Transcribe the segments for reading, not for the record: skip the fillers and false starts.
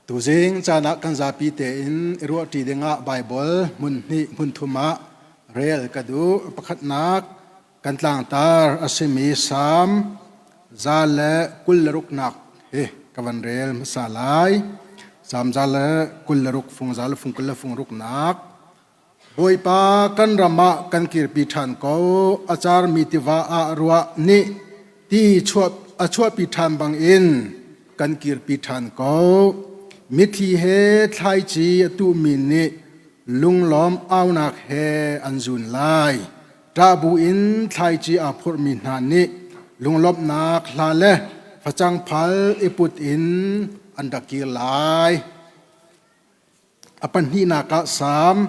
Tuzing caan ah kan zapi tein i ruahṭi dingah Baibal hmun hnih hmun thum ah rel ka duh. Pakhatnak kan tlangtar a simi Salm 126 hi ka van rel hmasa lai. Salm 126 fung za le fung kul le fung ruknak. Bawipa kan ram ah kan kirpi ṭhan ko. A carmi tiva ah ruah nih ti a chuahpi ṭhan bangin kan kirpi ṭhan ko. Mitthli he thlaici a tuhmi nih lunglawm aunak he an zun lai. Ṭah buin thlaici aa phurhmi hna nih lunglawmhnak hla le facang phal i put in an rak kir lai. A pahnihnak ah Salm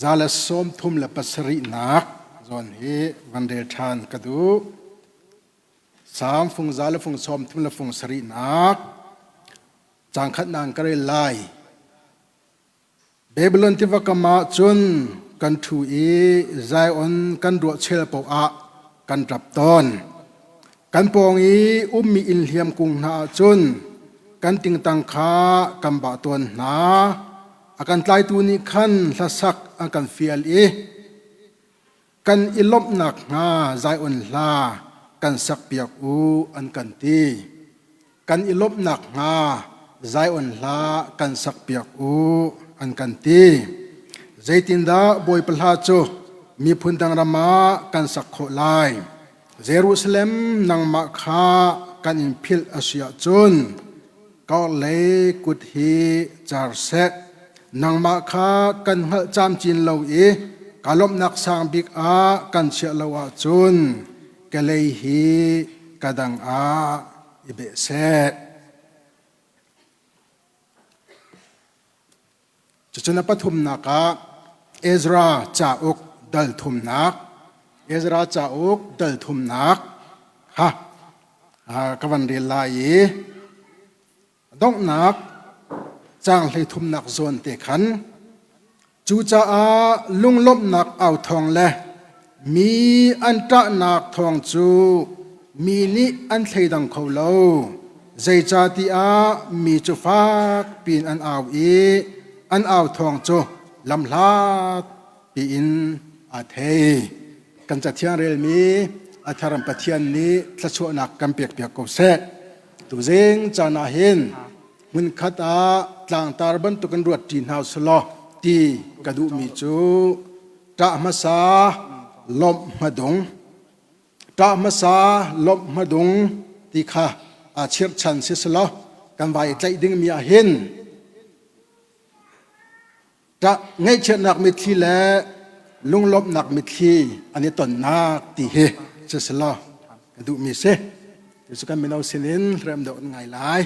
137 zawn hi van rel ṭhan ka duh. Salm fung za le fung sawm thum le fung sarihnak caang khatnak ka rel lai. Babylon tiva kam ah cun kan ṭhu i Zion kan ruah chel paoh ah kan ṭap tawn. Kan pawng i ummi inn hliam kung hna ah cun kan tingtang kha kan bah tawn hna. A kan tlaitu nih khan hlasak an kan fial i kan i lawmhnak hnga Zion hla kan sakpiak u an kan ti. Kan i lawmhnak hnga Zion hla kan sakpiak u an kan ti. Zeitindah Bawipa hla cu miphun dang ram ah kan sak khawh lai? Jerusalem nangmah kha kan in philh a si ahcun ka orhlei kut hi car seh. Nangmah kha kan hngalh camcin lo i ka lawmhnak sang bik ah kan chiah lo ahcun ka lei hi ka dang ah i beh seh. Cucun a pathumnak ah Ezra cauk dal thumnak, Ezra cauk dal thumnak kha ka van rel lai i donghnak caang hlei thumnak zawn te khan Cucaah lunglawmhnak au thawng le mi an ṭahnak thawng cu mi nih an thleidang kho lo. Zeicahtiah mi cu fak piin an au i an au thawng cu lamhlat piin aa thei. Kan Cathiang relmi a tharam Pathian nih thluachuahnak kan pekpiak ko seh. Tuzing caan ah hin hmunkhat ah tlangtar bantukin ruat ṭi hna usulaw ti ka duhmi cu ṭah hmasa lawmh hmadung ṭah hmasa lawmh hmadung ti kha aa chirhchan si selaw kan vai i tlaih dingmi ah hin ṭah ngaihchiatnak mitthli le lunglawmhnak mitthli an i tonnak ti hi si selaw ka duhmi si. Cu kan mino sinin rem deuh an ngai lai.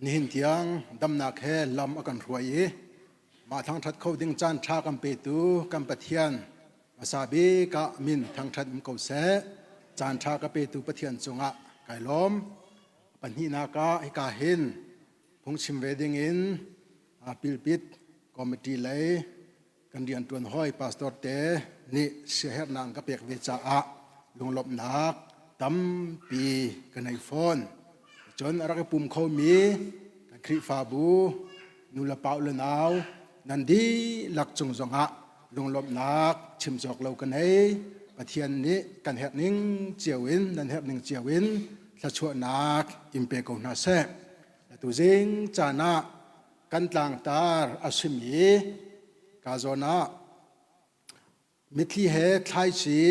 Nihin tiang damnak he lam a kan hruai i mah thangṭhat kho ding caan ṭha kan petu kan Pathian hmasa bik ah min thangṭhat um ko seh. Caan ṭha ka petu Pathian cungah kai lawm. Pahnihnak ah hika hin phungchim ve ding in pilpit committee lei kan rianṭuan hawi pastor te nih siaherhnak an ka pek ve caah lunglawmhnak tampi ka nei fawn. Cun a rak i pum khomi kan Khrihfabu nu le pa le nau nan dihlak cung zongah lunglawmhnak chim cawk lo ka nei. Pathian nih kan herh ning cio in nan herh ning cio in thluachuahnak in pe ko hna seh. Atu zing caan ah kan tlangtar a simi ka zawn ah mitthli he thlaici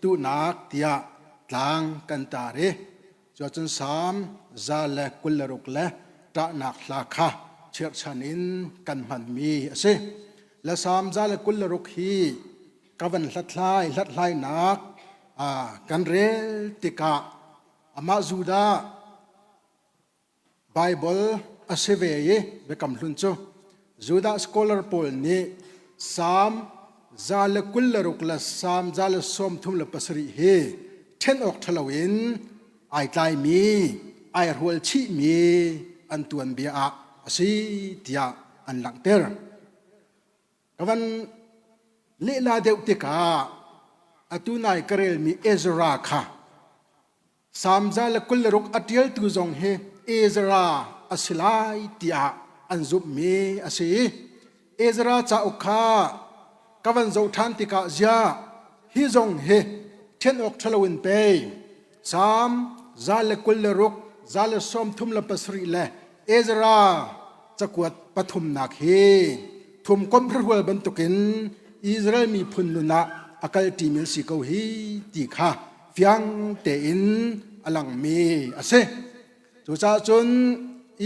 tuhnak tiah tlang kan tar i cuacun Salm 126 le ṭahnak hla kha chirhchan in kan hmanmi a si. Le Salm 126 hi ka van hlathlai hlathlainak kan rel tikah amah Judah Baibal a si ve i Biakam Hlun cu Judah scholar pawl nih Salm 126 le Salm 137 hi ṭhen awk ṭhalo in ai tlaimi, ai rual chihmi an tuanbia ah a si tiah an langhter. Ka van lehla deuh tikah atu nai ka relmi Ezra kha Salm 126 a ṭialtu zong hi Ezra a si lai tiah an zumhmi a si. Ezra cauk kha ka van zoh ṭhan tikah ziah hi zong hi ṭhen awk ṭhalo in pei Salm 126, 137 le Ezra cakuat pathumnak hi thumkomh hrarual bantukin Israel miphun nun ah a kalṭimi an si ko hi ti kha fiang tein a langmi a si. Cucaah cun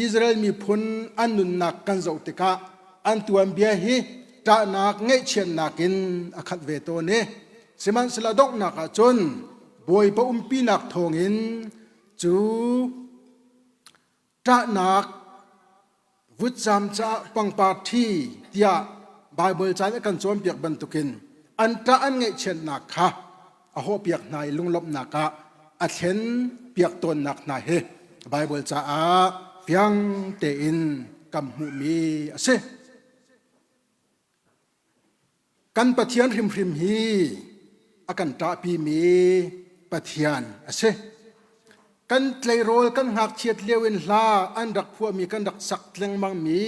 Israel miphun an nunnak kan zoh tikah an tuanbia hi ṭahnak ngaihchiatnak in a khat ve tawn i sihmanhsehlaw donghnak ah cun Bawipa umpinak thawngin cu ṭahnak vutcam caah pangpar ṭhi tiah Baibal ca nih a kan cawnpiak bantukin an ṭah an ngaihchiatnak kha a hawhpiak hna i lunglawmhnak ah a thlen piak tawnnak hna hi Baibal caah fiang tein kan hmuhmi a si. Kan Pathian hrimhrim hi a kan ṭahpimi Pathian a si. Kan tleirawl kan ngakchiat lio in hla an rak phuahmi kan rak sak lengmangmi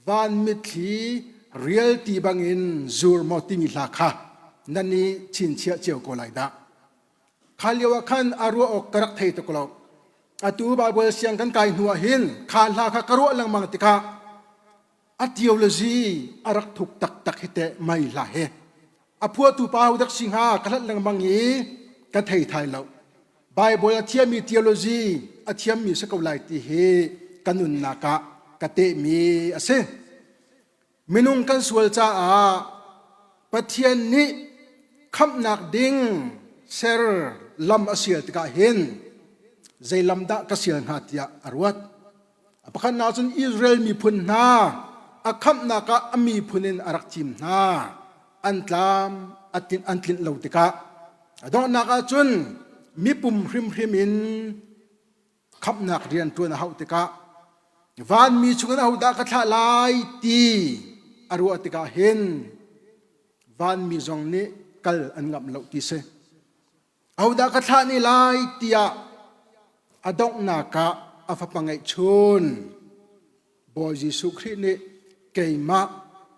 van mitthli rial ti bangin zur maw timi hla kha nan i chinchiah cio ko lai dah. Kha lio ah khan a ruah awk ka rak thei tuk lo. Atu Baibal siang kan kai hnu ah hin kha hla kha ka ruah lengmang tikah a theology a rak thuk taktak hi teh mai hlah he a phuahtu pa ho dak si hnga ka hlat lengmang i ka thei thai lo Bible a thiammi theology a thiammi si ko lai ti hi ka nunnak ah ka tehmi a si minung kan sual caah Pathian nih khamhnak ding ser lam a sial tikah hin zei lam dah ka sial hnga tiah a ruat A pakhatnak cun Israel miphun hna a khamhnak ah a miphun in a rak thim hna. An tlam an tlinh lo tikah a donghnak ah cun mipum hrimhrim in khamhnak rian ṭuan a hauh tikah vanmi chungin ahodah ka thlah lai ti a ruah tikah hin vanmi zong nih kal an ngamh lo ti si. Ahodah ka thlah ne lai tiah a donghnak ah a fapa ngeihchun Bawi Jesuh Khrih nih keimah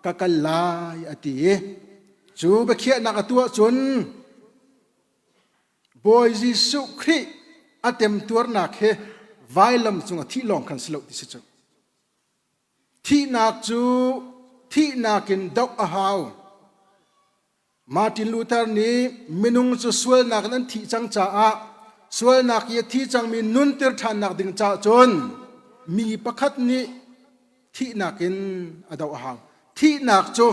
ka kal lai a ti i cu biakhiahnak a tuah cun Bawi Jesuh Khrih a temtuarnak hi vailam cung a thih lawng khan si lo ti si cu. Thihnak cu thihnak in doh a hau. Martin Luther nih minung cu sualnak in an thih cang caah sualnak i a thi cangmi nunter ṭhannak ding caah cun mi pakhat nih thihnak in a doh a hau. Thihnak cu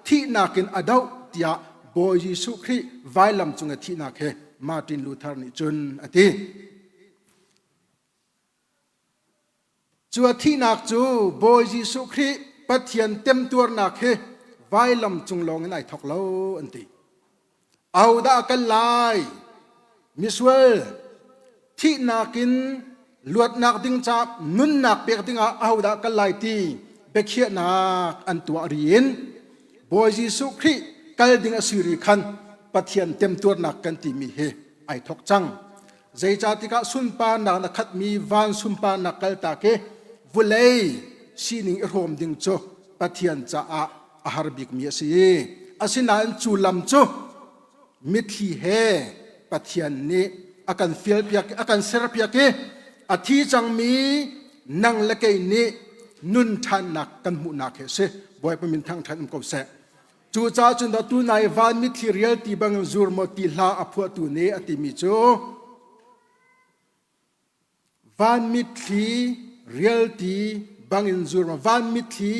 thihnak in a doh tiah Bawi Jesuh Khrih vailam cung i thihnak he Martin Luther nih cun a ti. Cu a thihnak cu Bawi Jesuh Khrih Pathian temtuarnak hi vailam cung lawng in ai thawk lo an ti. Ahodah a kal lai? Misual thihnak in luatnak ding caah nunnak pek dingah ahodah kal lai ti biakhiahnak an tuah ri in Bawi Jesuh Khrih kal ding a si ri khan Pathian temtuarnak kan timi hi ai thawk cang. Zeicah tikah sunparnak na khatmi van sunparnak kaltak i vulei sining i hrawm ding cu Pathian caah a har bikmi a si. Asinain cu lam cu mitthli he Pathian nih a kan fialpiak a kan serpiak i a thi cangmi nang le kei nih nun ṭhannak kan hmuhnak hi a si. Bawipa min thangṭhat um ko seh. Cucaah cun dah tunai van mitthli rial ti bangin zur maw ti hla a phuahtu nih a timi cu Van mitthli rialti bangin zur van mitthli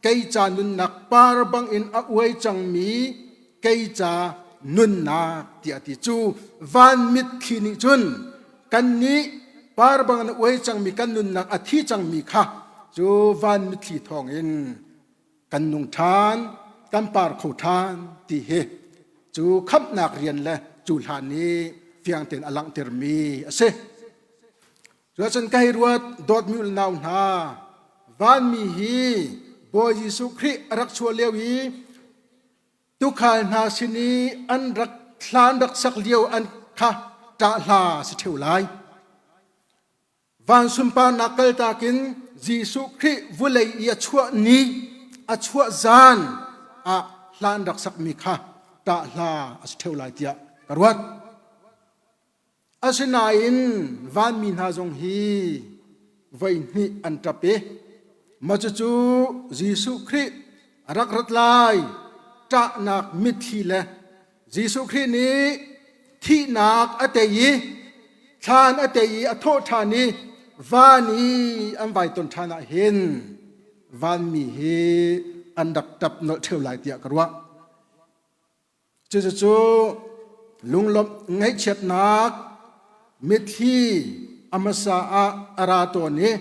kei ca nunnak par bangin a uai cangmi kei ca nunnak tiah a ti. Cu van mitthli nih cun kannih par bangin a uai cangmi kan nunnak a thi cangmi kha cu van mitthli thawngin kan nung ṭhan, kan par kho ṭhan ti hi cu khamhnak rian le cu hlan i fiang tein a langhtermi a si. Cuacun ka hei ruat dawtmi unau hna, vanmi hi Bawi Jesuh Khrih a rak chuah lio i tuukhal hna sin i an rak hla an rak sak lio an kha ṭah hla si ṭheu lai. Van sunparnak kaltak in Jesuh Khrih vulei i a chuah ni, a chuah zan ah hla an rak sakmi kha ṭah hla a si ṭheu lai tiah ka ruat. Asinain vanmi hna zong hi voi hnih an ṭap i mah cucu Jesuh Khrih a rak rat lai ṭahnak mitthli le Jesuh Khrih nih thihnak a tei i thlan a tei i a thawh ṭhan i van i an vai ton ṭhan ah hin vanmi hi an rak ṭap nolh ṭheu lai tiah ka ruah. Cucu lunglawmh ngaihchiatnak mitthli a hmasa ah a ra tawn i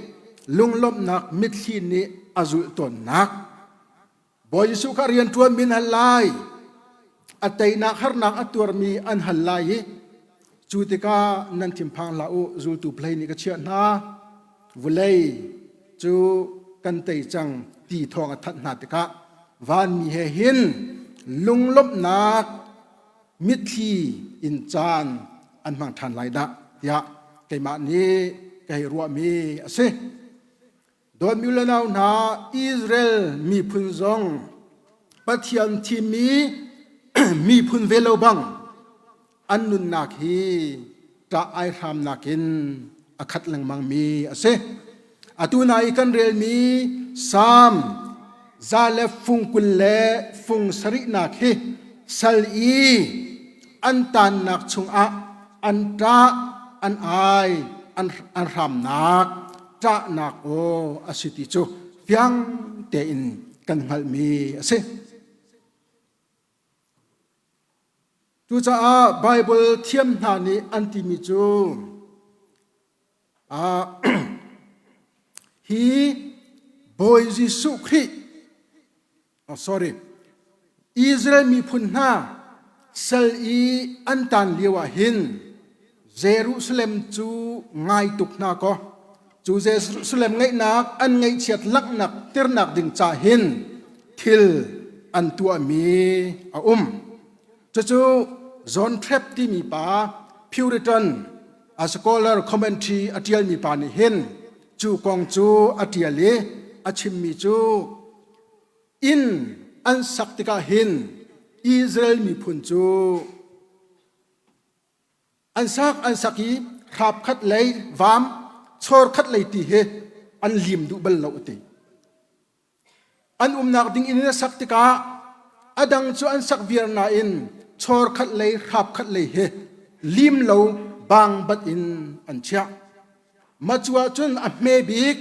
lunglawmhnak mitthli nih a zulh tawnnak. Bawi Jesuh kha rianṭuan min hal lai. A teinak harnak a tuarmi an hal lai i cu tikah nan thinphang hlah u zultu plei nih ka chiah hna. Vulei cu kan tei cang ti thawng a thanh hna tikah vanmi he hin lunglawmhnak mitthli in caan an hmang ṭhan lai dah tiah keimah nih ka hei ruahmi a si. Dawtmi le nau hna, Israel miphun zong Pathian thimmi miphun ve lo bang an nunnak hi ṭah ai hramnak in a khat lengmangmi a si. Atu na i kan relmi Salm za le fung 20 le fung sarihnak hi sal i an tannak chungah an ṭah an ai an hramnak ṭahnak aw a si ti cu fiang tein kan hngalhmi a si. Cucaah Baibal thiam hna nih an timi cu hi Bawi Jesuh Khrih oh, sorry Israel miphun hna sal i an tan lio ah hin Jerusalem cu ngai tuk hna kaw cu Jerusalem ngaihnak an ngaihchiat langhnak tirnak ding ca hin thil an tuahmi a um. Cucu John Trapp timi pa Puritan a scholar commentary a ṭialmi pa nih hin cu kong cu a ṭial i a chimmi cu inn an sak tikah hin Israel miphun cu an sak an sak i hrap khat lei vam chor khat lei ti hi an lim duh bal lo a ti. An umnak ding inn in a sak tikah a dang cu an sak viar nain chor khat lei hrap khat lei hi lim lo bang bat in an chiah. Mah cu ahcun a hme bik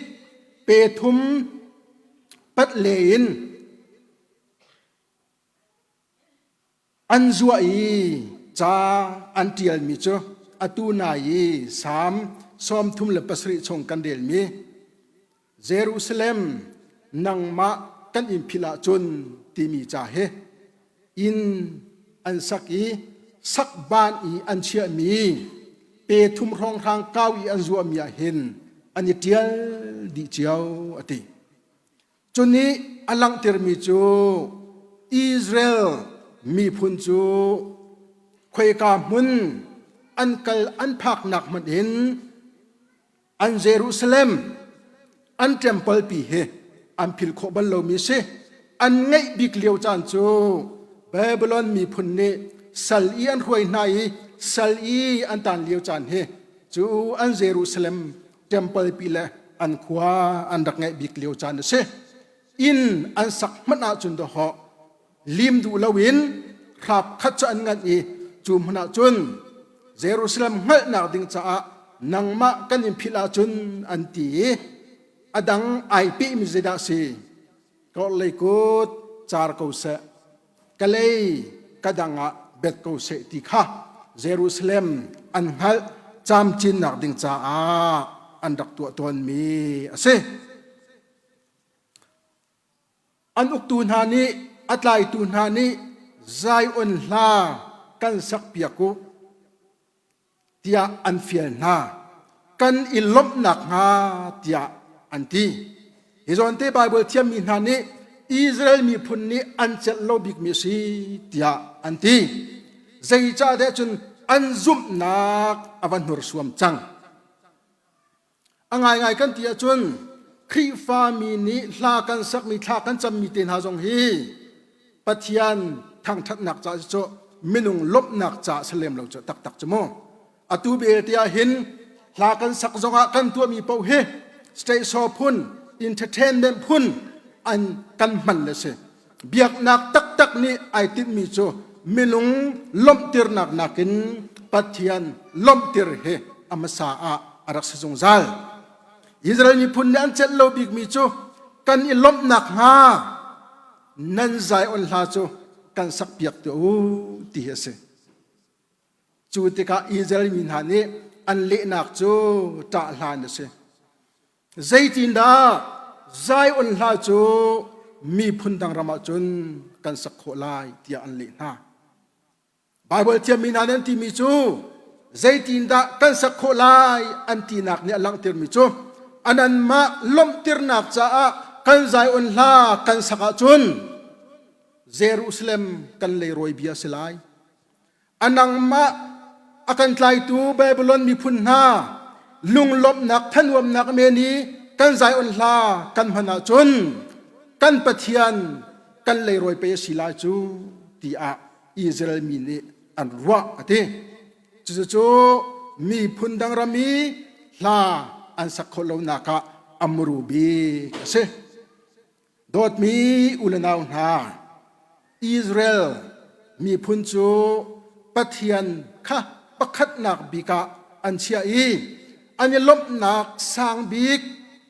pe thum pat le in An zuah i ca an ṭialmi cu atu nai i Salm 37 chung kan relmi. Jerusalem nangmah kan in philh ahcun timi ca hi inn an sak i sakban i an chiahmi pe thum hrawnghrang kau i an zuahmi ah hin an i ṭial dih cio a ti. Cu nih a langhtermi cu Israel miphun cu khoika hmun an kal an phaknak hmanh in an Jerusalem an temple pi hi an philh khawh bal lomi si. An ngeih bik lio caan cu Babylon miphun nih sal i an hruai hna i sal i an tan lio caan hi cu an Jerusalem temple pi le an khua an rak ngeih bik lio caan a si. Inn an sak hmanh ahcun dawhawh lim duh loin hrap khat cu an nganh i cu hmun ah cun Jerusalem hngalhnak ding caah nangmah kan in philh ahcun an ti i a dang ai pehmi zeidah si ka orhlei kut car ko seh ka lei ka dang ah bet ko seh ti kha Jerusalem an hngalh camcinnak ding caah an rak tuah tawnmi a si. An uktu hna nih a tlaitu hna nih Zion hla kan sakpiak u tiah an fial hna. Kan i lawmh nakhnga tiah an ti. Hi zawnte Baibal thiammi hna nih Israel miphun nih an celh lo bikmi a si tiah an ti. Zeicahtiah cun an zumhnak a va hnursuam cang. A ngaingai kan ti ahcun Khrihfami nih hla kan sakmi thla kan cammi te hna zong hi Pathian thangṭhatnak caah cu minung lawmhnak caah si lem lo cu taktak cu mu. Atu belte ah hin hla kan sak zongah kan tuahmi paoh hi state show phun, entertainment phun an kan hman le si. Biaknak taktak nih ai tinhmi cu minung lawmhtirnak nakin Pathian lawmhtir hi a hmasa ah a rak si zungzal. Israel miphun nih an celh lo bikmi cu kan i lawmhnak hnga nan Zion hla cu kan sakpiak tuah u ti hi a si. Cu tikah Israel mi hna nih an lehnak cu ṭah hlan a si. Zeitindah Zion hla cu miphun dang ram ah cun kan sak khawh lai tiah an leh hna. Baibal thiammi hna nih an timi cu zeitindah kan sak khawh lai an tinak nih a langhtermi cu an anmah lawmhternak caah kan Zion hla kan sak ahcun Jerusalem kan leirawi bia a si lai. A nangmah a kan tlaitu Babylon miphun hna lunglawmhnak thanuamnak men i kan Zion hla kan hman ahcun kan Pathian kan leirawi pei a si lai cu tiah Israel mi nih an ruah a ti. Cucu miphun dang ram i hla an sak khawh lonak ah a muru bik a si. Dawtmi u le nau hna, Israel miphun cu Pathian kha pakhatnak bik ah an chiah i an i lawmhnak sang bik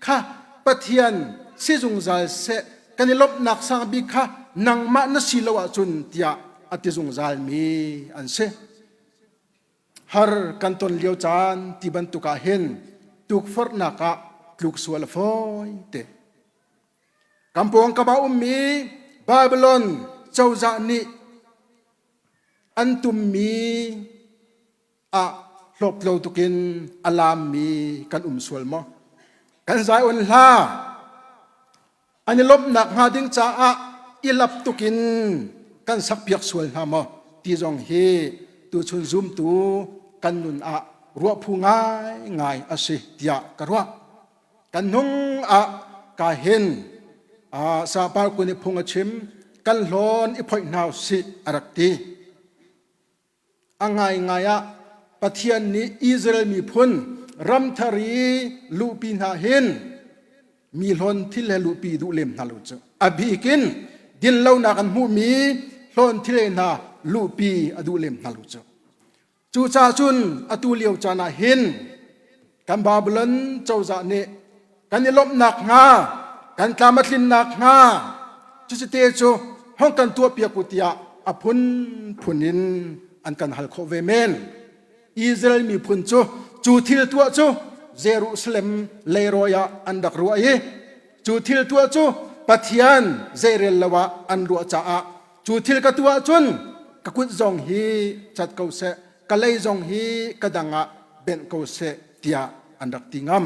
kha Pathian si zungzal seh, kan i lawmhnak sang bik kha nangmah na si lo ahcun tiah a ti zungzalmi an si. Har kan ton lio caan ti bantuk ah hin tukforhnak ah tluk sual a fawi te. Kan pawngkam ah ummi Babylon cozah nih an tummi ah hlawptlo tukin a laammi kan um sual maw? Kan Zion hla an i lawmhnak hnga ding caah i lap tukin kan sakpiak sual hna maw ti zong hi tuchun zumtu kan nun ah ruah phu ngaingai a si tiah ka ruah. Kan hnung ah ka hin sapar kun i phung a chim kan hlawn i phoih hna sih a rak ti. A ngaingai ah Pathian nih Israel miphun ramthar i luhpi hna hin mi hlawn thil he luhpi duh lem hna lo cu. A bik in dinlonak an hmuhmi hlawn thil he hna luhpi a duh lem hna lo cu. Cucaah cun atu lio caan ah hin kan Babylon cozah nih kan i lawmhnak hnga, kan tlam a tlinnak hnga, cucite cu hong kan tuahpiak u tiah a phunphun in an kan hal khawh ve men. Israel miphun cu cu thil tuah cu Jerusalem leirawi ah an rak ruah i. Cu thil tuah cu Pathian zeirel lo ah an ruah caah cu thil ka tuah cun ka kut zong hi cat ko seh, ka lei zong hi ka dang ah benh ko seh tiah an rak ti ngam.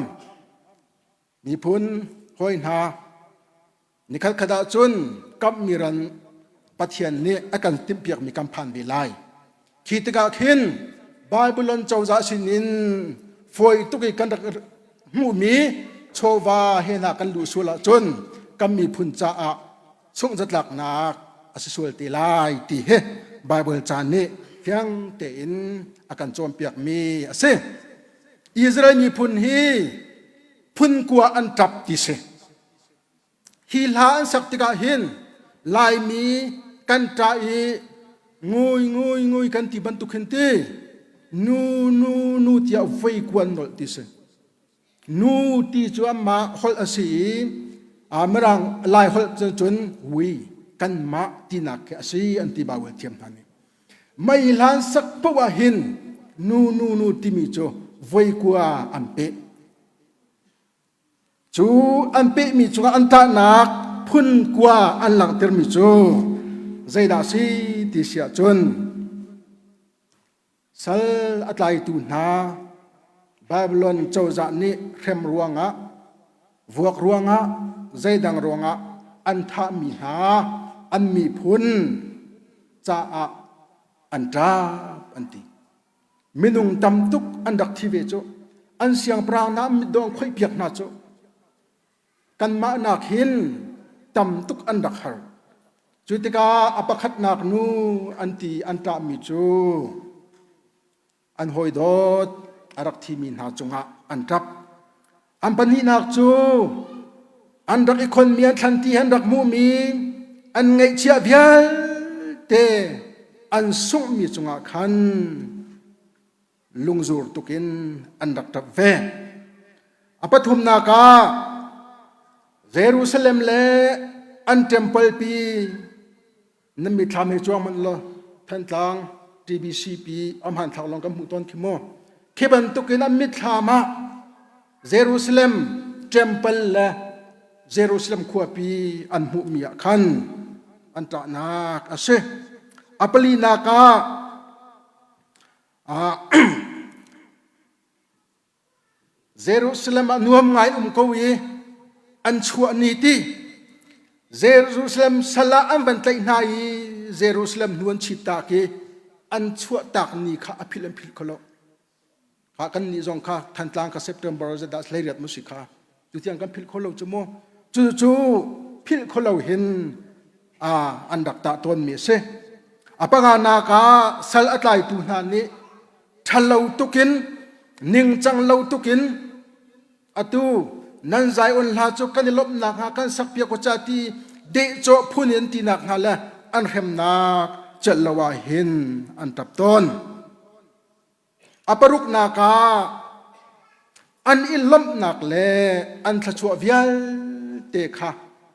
Miphun hawi hna nikhat khat ah cun kamhmi ran Pathian nih a kan timhpiakmi kan phan ve lai. Khi tikah khin Babylon cozah sinin fawi tuk i kan rak hmuhmi chawva he hna kan luh sual ahcun kan miphun caah sungh-zatlaknak a si sual te lai ti hi Baibal ca nih fiang tein a kan cawnpiakmi a si. Israel miphun hi phun kua an ṭap ti si. Hi hla an sak tikah hin Laimi kan ṭah i ngui ngui ngui kan ti bantuk hin ti nu nu nu tiah voi kuan nolh ti si. Nu ti cu anmah holh a si i Mirang Lai holh cun we kanmah tinak khi a si an ti Baibal thiam hna nih. Mei hlan sak paoh ah hin nu nu nu timi cu voi kua an peh. Cu an pehmi cungah an tahnak phun kua an langhtermi cu zeidah a si ti si ahcun sal a tlaitu hna Babylon cozah nih hrem ruangah, vuak ruangah, zeidang ruangah an thahmi hna an miphun caah an ṭap an ti. Minung tam tuk an rak thi ve cu. An siangpahrang hna an mitdaw an khoihpiak hna cu. Kanmah nak hin tam tuk an rak har. Cu tikah a pakhatnak nu an ti an ṭahmi cu an hawidawt a rak thimi hna cungah an ṭap. An pahnihnak cu an rak i khonmi an thlanti an rak hmuhmi an ngaihchiah vialte an sunghmi cungah khan lungzur tukin an rak ṭap ve. A pathumnak ah Jerusalem le an temple pi nan mithlam he cuang hmanh law Thantlang TBCP a hmanthlak lawng kan hmuh tawn khi mu. Khi bantukin an mitthlam ah Jerusalem temple le Jerusalem khuapi an hmuhmi ah khan an ṭahnak a si. A palinak ah Jerusalem ah nuam ngai um ko i an chuah ni ti Jerusalem sal ah an van tlaih hna i Jerusalem hnu an chit tak i an chuah tak ni kha a philh an philh kho lo. Kha kan nih zong kha Thantlang ka September zedah 18 mu si kha tutiang kan philh kho lo cu mu. Cu cu philh kho lo hin an rak tah tawnmi a si. A panganak ah sal a tlaitu hna nih ṭhalo tukin ningcang lo tukin atu nan Zion hla cu kan i lawmhnak hnga kan sakpiak ko ca ti dehcawh phun in tinak hnga le an hremnak celh lo ah hin an ṭap tawn. A paruknak ah an i lawmhnak le an thluachuah vialte kha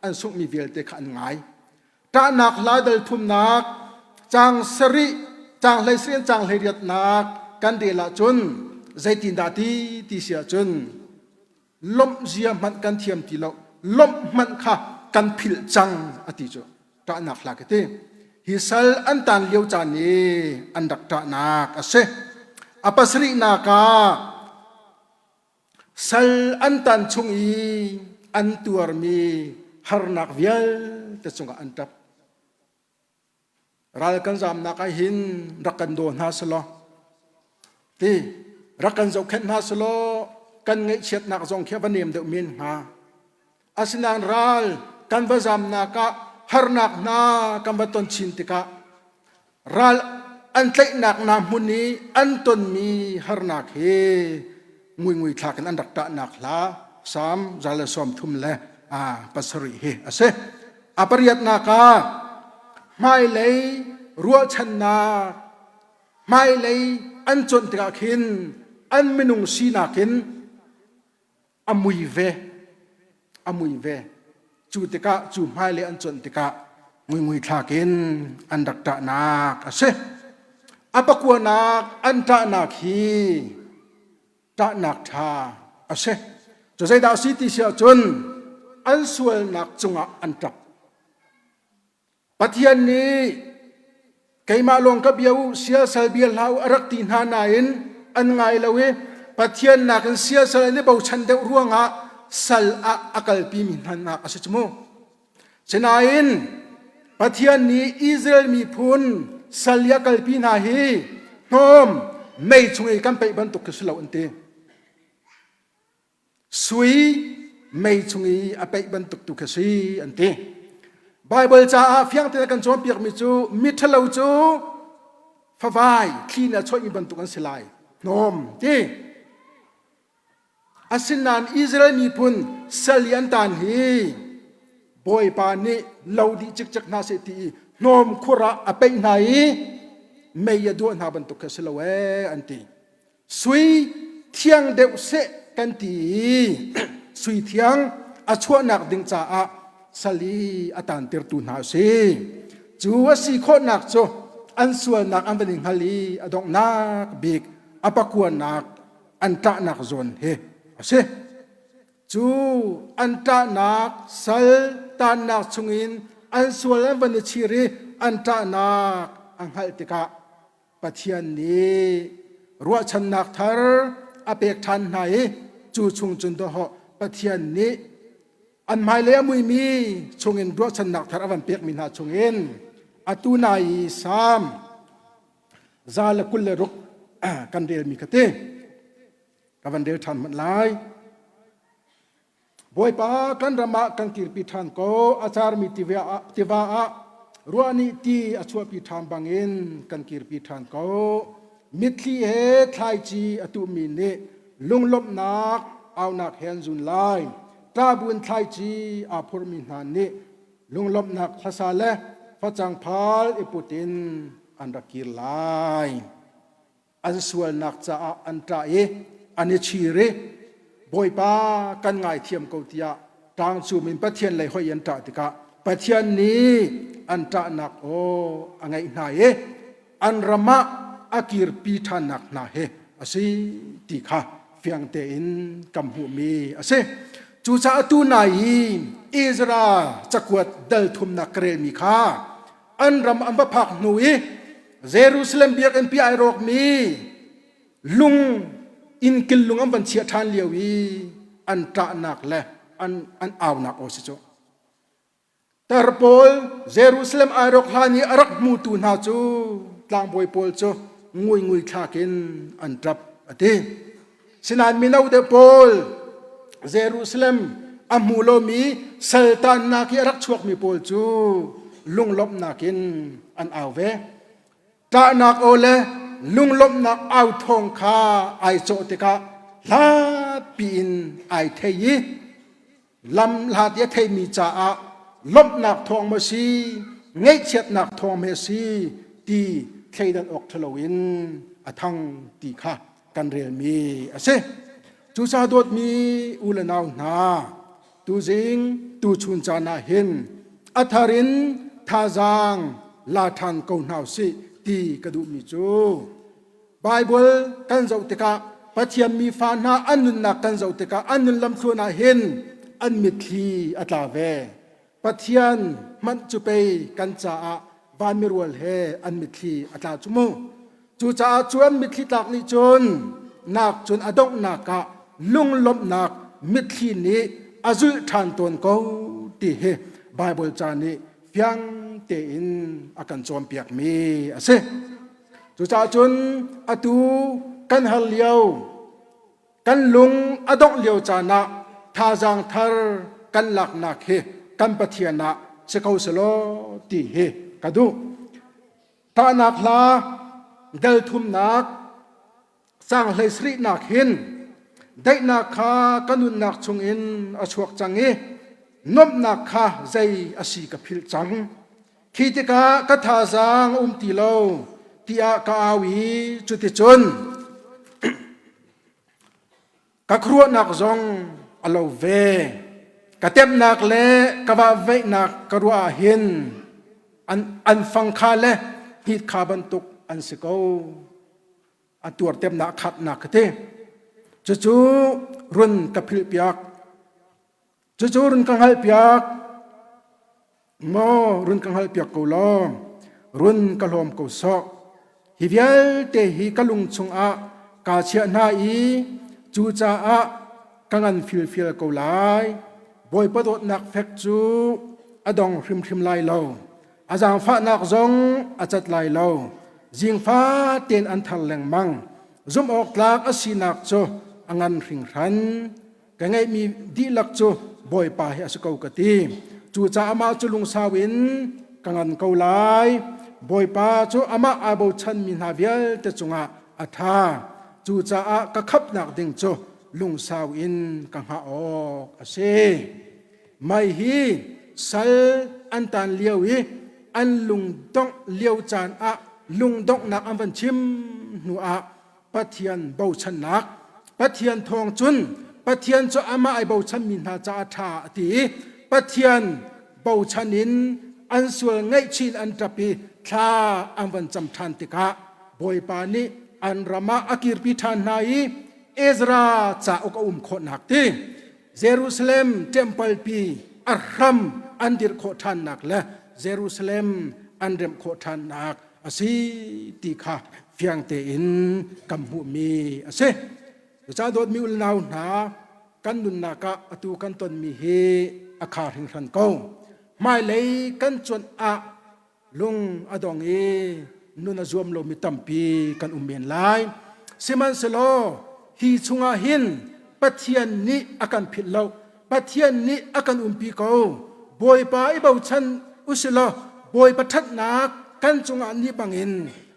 an sunghmi vialte kha an ngai. Ṭahnak hla dal thumnak caang sarih caang hlei sarih caang hlei riatnak kan rel ahcun zeitindah ti ti si ahcun lawmh zia hmanh kan thiam ti lo lawmh hmanh kha kan philh cang a ti cu ṭahnak hla ka ti hi sal an tan lio caan i an rak ṭahnak a si a pasarihnak ah Sal an tan chung i an tuarmi harnak vialte cungah an ṭap. Ral kan zamnak ah hin rak kan daw hna selaw ti rak kan zohkhenh hna selaw kan ngaihchiatnak zong khi a va nem deuh men hnga. Asinain ral kan va zamnak ah harnak hna kan va ton chin tikah ral an tlaihnak hna hmun i an tonmi harnak hi nguingui thlak in an rak ṭahnak hla Salm 137 hi a si. A pariatnak ah hmailei ruahchannak hmailei an cuanh tikah khin an minung sinak in a mui ve a mui ve cu tikah cu hmailei an cuanh tikah nguingui thlak in an rak ṭahnak a si a pakuanak an ṭahnak hi ṭahnak ṭha a si cu zeidah a si ti si ahcun. an sualnak cungah an ṭap. Pathian nih keimah lawng ka bia u, siasal bia hlah u a rak ti hna nain an ngai lo i Pathian nakin siasal an i bochan deuh ruangah sal ah a kalpimi hna a si cu mu. Sinain Pathian nih Israel miphun sal i a kalpi hna hi hnawm mei chung i kan peih bantuk khi si lo an ti. Sui mei chung i a peih bantuk tu khi si an ti. Baibal caah fiang tein a kan cawnpiakmi cu miṭhalo cu favai thli nih a choihmi bantuk an si lai. Hnawm ti. Asinain Israel miphun sal i an taan hi Bawipa nih lo dih cikcek hna seh ti i hnawm khur ah a peih hna i mei a duah hna bantuk khi a si lo ee an ti. Sui thiang deuh seh kan ti i sui thiang a chuahnak ding caah sal i a taantirtu hna a si. Cu a si khawhnak cu an sualnak an van i hngal i a donghnak bik a pakuanak an ṭahnak zawn hi a si. Cu an ṭahnak sal tannak chungin an sual an van i chir i an ṭahnak a hngalh tikah Pathian nih ruahchannak thar a pek ṭhan hna i cu chung cun dawhawh Pathian nih an hmailei a muimi chungin ruahchannak thar a van pekmi hna chungin atu nai i Salm 126 kan relmi kha ti ka van rel ṭhan hmanh lai. Bawipa kan ram ah kan kirpi ṭhan ko a carmi tiva ah ruah nih ti a chuahpi ṭhan bangin kan kirpi ṭhan ko. Mitthli he thlaici a tuhmi nih lunglawmhnak aunak he an zun lai. Ṭahbun thlaici aa phurmi hna nih lunglawmhnak hlasa le facang phal i put in an rak kir lai. An sualnak caah an ṭah i an i chir i Bawipa kan ngaithiam ko tiah tlangcum in Pathian lei hoih an ṭah tikah Pathian nih an ṭahnak aw a ngaih hna i an ram ah a kirpi ṭhannak hna hi a si ti kha fiang tein kan hmuhmi a si. Cucaah tu nai i Ezra cakuat dal thumnak ka relmi kha an ram an va phak hnu i Jerusalem biakinn pi ai rawkmi lung inn kil lung an van chiah ṭhan lio i an ṭahnak le an an aunak aw si cu. Tar pawl Jerusalem ai rawk hlan i a rak hmutu hna cu tlangbawi pawl cu nguingui thlak in an ṭap a ti. Sinain mino deuh pawl Jerusalem a hmu lomi saltannak i a rak chuakmi pawl cu lunglawmhnak in an au ve. Ṭahnak aw le lunglawmhnak au thawng kha ai cawh tikah hlatpi in ai thei i lam hlat i a theimi caah lawmhnak thawng maw si ngaihchiatnak thawng hme si ti thleidan awk ṭhalo in a thang ti kha kan relmi a si. Cucaah dawtmi u le nau hna, tuzing tuchun caan ah hin a thar in thazaang la ṭhan ko hna usih ti ka duhmi cu Baibal kan zoh tikah Pathian mi fa hna an nunnak kan zoh tikah an nun lamthluan ah hin an mitthli a tla ve. Pathian hmanh cu pei kan caah vanmi rual he an mitthli a tla cu mu. Cucaah cu an mitthli tlak nih cun nak cun a donghnak ah lunglawmhnak mitthli nih a zulh ṭhan tawn ko ti hi Baibal ca nih fiang tein a kan cawnpiakmi a si. Cucaah cun atu kan har lio, kan lung a dongh lio caan ah thazaang thar kan laknak hi kan Pathian ah si ko selaw ti hi ka duh. Tahnak hla dal thumnak sang hlei sarihnak hin daihnak kha ka nunnak chungin a chuak cang i nuamhnak kha zei a si ka philh cang. Khi tikah ka thazaang a um ti lo tiah ka au i cuticun ka khuaruahnak zong a lo ve. Ka temhnak le ka vahveihnak ka ruah ah hin an, an fang kha le hnit kha bantuk an si ko. A tuartemnak khatnak ka ti. Cucu run ka philhpiak. Cucu run ka hngalhpiak maw run ka hngalhpiak ko law run ka hlawm ko sawh. Hi vialte hi ka lung chungah kaa chiah hna i cucaah ka ngan filfial ko lai. Bawipa dawtnak fek cu a dong hrimhrim lai lo. A zaangfahnak zong a cat lai lo. Zingfa tein an thar lengmang. Zumh awk tlak a sinak cu a ngan hringhran. Ka ngeihmi dihlak cu Bawipa hi a si ko ka ti. Cucaah amah cu lungsau in ka ngan ko lai. Bawipa cu amah aa bochanmi hna vialte cungah a ṭha. Cucaah ka khamhnak ding cu lungsau in ka hngah awk a si. Mei hi sal an tan lio i an lungdongh lio caan ah lungdonghnak an van chim hnu ah Pathian bochannak Pathian thawng cun Pathian cu amah ai bochanmi hna caah ṭha a ti i Pathian bochan in an sual ngaihchih an ṭap i thla an van cam ṭhan tikah Bawipa nih an ram ah a kirpi ṭhan hna i Ezra cauk a um khawhnak ti Jerusalem temple pi a hram an dirh khawh ṭhannak le Jerusalem an remh khawh ṭhannak a si ti kha fiang tein kan hmuhmi a si. Cucaah dawtmi unau hna kan nunnak ah atu kan tonmi hi a kha hringhran ko. Hmailei kan cuanh ah lung a dong i nun a zuam lomi tampi kan um men lai. Sihmanhsehlaw hi chungah hin Pathian nih a kan philh lo. Pathian nih a kan umpi ko. Bawipa i bochan usilaw Bawipa ṭhatnak kan cungah ni bangin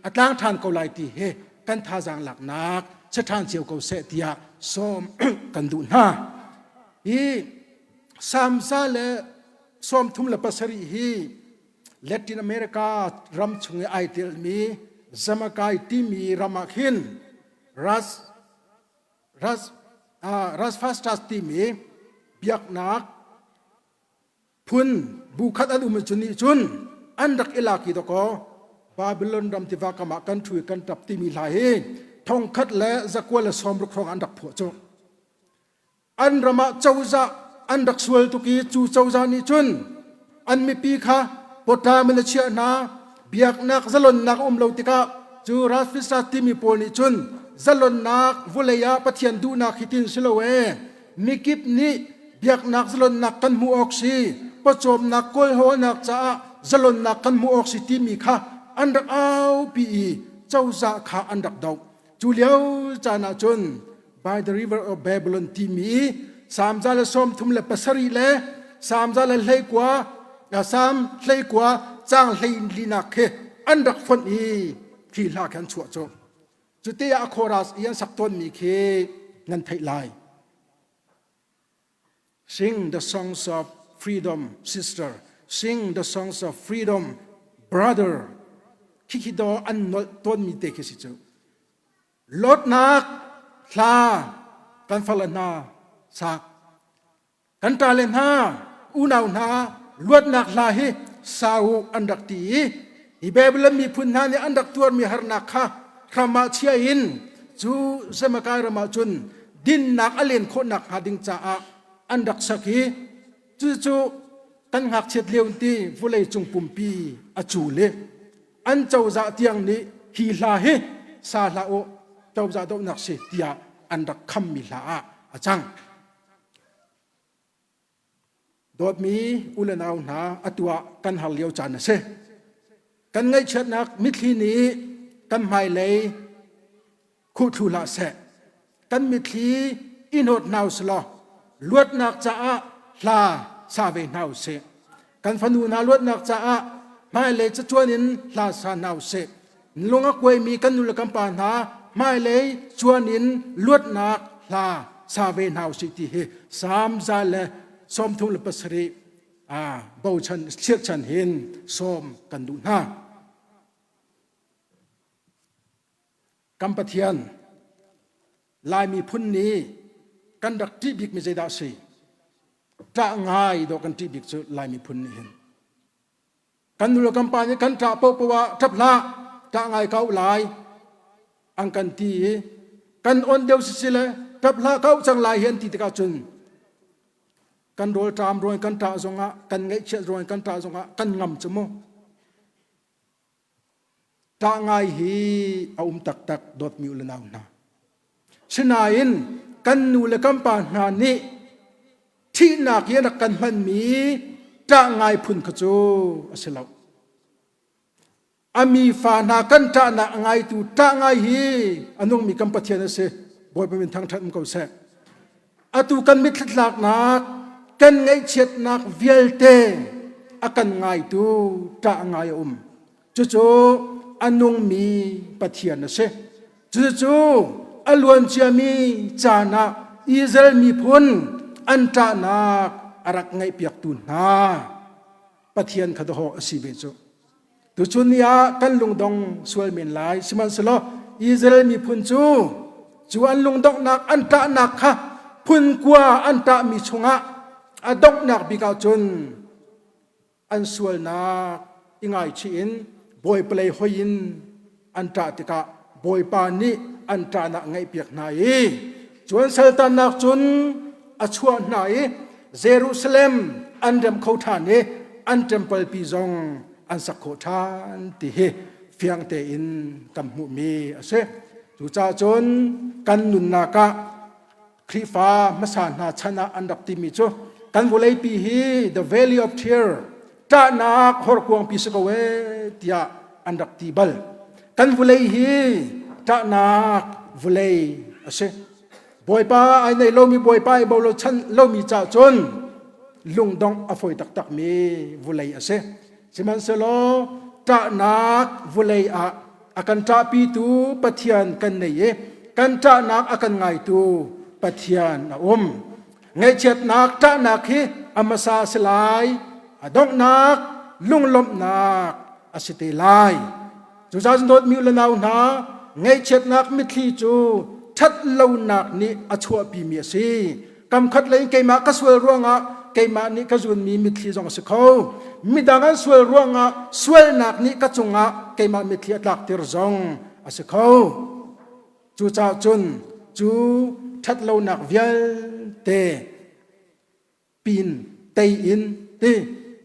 a tlang ṭhan ko lai ti hi kan thazaang laknak si ṭhan cio ko seh tiah sawm kan duh hna. Hi Salm 137 hi Latin America ram chung i ai telmi Zamakai timi ram ah khin Ras Ras Rasfastas timi biaknak phun bu khat an um cu nih cun an rak i lak i dakaw Babylon ram tiva kam ah kan ṭhu i kan ṭap timi hla hi 1160 hrawng an rak phuah cu. An ram ah cozah an rak sual tuk i cu cozah nih cun an mipi kha pawṭam in a chiah hna. Biaknak zalonnak a um lo tikah cu Rafisa timi pawl nih cun zalonnak vawlei ah Pathian duhnak hi tin si lo ee mikip nih biaknak zalonnak kan hmuh awk si pawcawmnak kawlhawlnak caah zalonnak kan hmuh awk si timi kha an rak aupi i cozah kha an rak doh. Cu lio caan ah cun by the river of Babylon timi Salm 137 le Salm 119 Salm 19 caang 14 khi an rak fonh i khi hla khi an chuah cu. Cu te ah a chorus i an sak tawnmi khi nan theih lai. Sing the songs of freedom, sister. Sing the songs of freedom, brother. Khikhi do an nolh tawnmi te khi si cu. Lawtnak hla kan farle hna sak. Kan ṭale hna, unau hna, luatnak hla hi sa u an rak ti i hi Babylon miphun hna nih an rak tuarmi harnak kha hram ah chia in cu Zemakai ram ah cun dinnak a len khawhnak hnga ding caah an rak sak i cucu kan ngakchiat lio ti vawlei cung pumpi a cul i an cozah tiang nih hi hla hi sa hlah u cozah dohnak si tiah an rak khammi hla ah a cang. Dawtmi u le nau hna atu ah kan har lio caan a si. Kan ngaihchiatnak mitthli nih kan hmailei khuhthlu hlah seh. Kan mitthli i hnawt hna usih luatnak caah hla sa ve hna usih. Kan fanu hna luatnak caah hmailei cacuan in hla sa hna usih. Lung a kuaimi kan nu le kan pa hna hmailei cuan in luatnak hla sa ve hna usih ti hi Salm 137 bochan chirhchan hin sawm kan duh hna. Kan Pathian Lai miphun nih kan rak ṭih bikmi zeidah a si? Ṭah ngai dawh kan ṭih bik cu Lai miphun nih hin. Kan nu le kan pa nih kan ṭah paohpaoh ah ṭap hlah, ṭah ngai ko lai an kan ti i kan on deuh sisile ṭap hlah ko cang lai hi an ti tikah cun. Kan rawlṭam ruang kan ṭah zongah, kan ngaihchiat ruang kan ṭah zongah kan ngam cu mu. Ṭah ngai hi a um taktak dawtmi u le nau hna. Sinain kan nu le kan pa hna nih thihnak i an rak kan hmanmi ṭah ngai phun kha cu a si lo. A mi fa hna kan ṭahnak a ngaitu ṭah ngai hi a nungmi kan Pathian a si. Bawipa min thangṭhat um ko seh. Atu kan mitthli tlaknak, kan ngaihchiatnak vialte a kan ngaitu ṭah ngai a um. Cucu a nungmi Pathian a si. Cucu a luanciami caan ah Israel miphun an ṭahnak a rak ngaihpiaktu hna Pathian kha dawh a si ve cu. Tuchun ni ah kan lungdong sual men lai. Sihmanhsehlaw Israel miphun cu cu an lungdonghnak an ṭahnak kha phun kua an ṭahmi chungah a donghnak bik ahcun an sualnak i ngaichih in Bawipa lei hoi in an ṭah tikah Bawipa nih an ṭahnak ngaihpiak hna i cu an saltannak cun a chuah hna i Jerusalem an rem kho ṭhan i an temple pi zong an sak khawh ṭhan ti hi fiang tein kan hmuhmi a si. Cucaah cun kan nunnak ah Khrihfa hmasa hna chan ah an rak timi cu kan vawleipi hi the valley of tear ṭahnak horkuangpi si ko ee tiah an rak ti bal. Kan vawlei hi ṭahnak vawlei a si. Bawipa ai nei lomi Bawipa ai bolo chan lomi ca cun lungdongh a fawi taktakmi vawlei a si. Sihmanhsehlaw ṭahnak vawlei ah a kan ṭahpitu Pathian kan nei i kan ṭahnak a kan ngaitu Pathian a um. Ngaihchiatnak ṭahnak hi a hmasa a si lai, a donghnak lunglawmhnak a si te lai. Cucaah cun dawtmi u le nau hna, ngaihchiatnak mitthli cu ṭhat lonak nih a chuahpimi a si. Kamkhat lei in keimah ka sual ruangah keimah nih ka zunmi mitthli zong a si kho. Midang an sual ruangah sualnak nih ka cungah keimah mitthli a tlaktir zong a si kho. Cucaah cun cu ṭhatlonak vialte pin tei in ti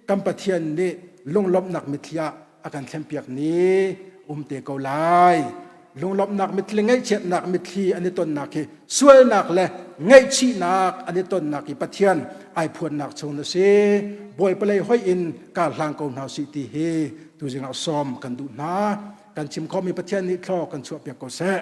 kan Pathian nih lunglawmhnak mitthli ah a kan thlenpiak ni um te ko lai. Lunglawmhnak mitthli ngaihchiatnak mitthli an i tonnak hi sualnak le ngaihchihnak an i tonnak hi Pathian ai phuannak chung na si. Bawipa lei hoih in kar hlang ko hna usih ti hi tuzing ah sawm kan duh hna. Kan chim khawhmi Pathian nih thlaw kan chuahpiak ko seh.